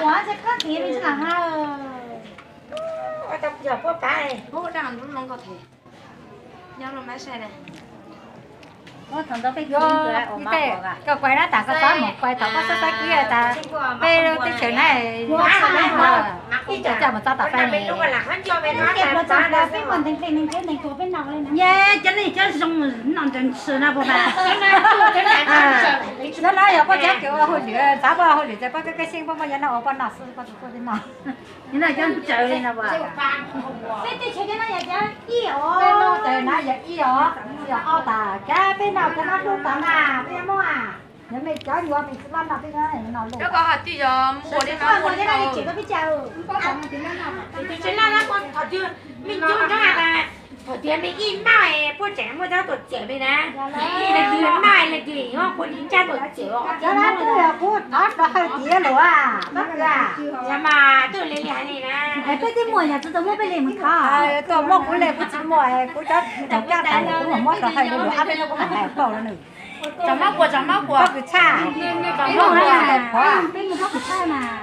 Ua tau yog puab pav, puab daj lub loo nkauj thiab. Nyob lub mab sai na. Thaum ntawd peb, koj kuais na, tas koj txhob mus kuais, thaum koj xav xav kib tas peb lub teb chaws na, ib cov mus txog tom peb ne. Cov neeg cov zoo no nrog ntshis no puas mas. Cov no yog puab cov kws ua hauj lwm, txav puab ua hauj lwm ces puab kab kab xyeeb puab muaj cov no ua puab noj xwb, puab tsis tuaj peb noj. Peb no cov ntsaws li no as. Peb teb chaws cov no yog cov ib os. Peb no cov no yog ib os, yog ob tas, kab peb noj cov no dub tas mas peb muab as. Yog mej cov yuav mej tsis laj noj peb no noj luj. Cov ko twb yog muaj li no, muaj li no. Tsis laj na, thaum twg mej cov nrog tas, thaum twg mej ib maj puab tseem muaj cov tuam txim mej na. Leej twg maj leej twg yuav puab ib ntsab tuam txim os. Cov no twb yog kuv thov rau hawm tiav lawm as, pab kws. Yog mas twb li li hais li na. Peb twb muaj yog tsis tau muab peb li mus thov. Tuaj muab kuv li kuv tsis muaj, kuv cov thaum kab tas kuv muab rau hawm li lawm, ob peb hnub kuv mam hais pauj rau nws. Tsom mab kuas, tsom mab kuas. Pab kws tshaj. Peb muaj pab kws tshaj mas.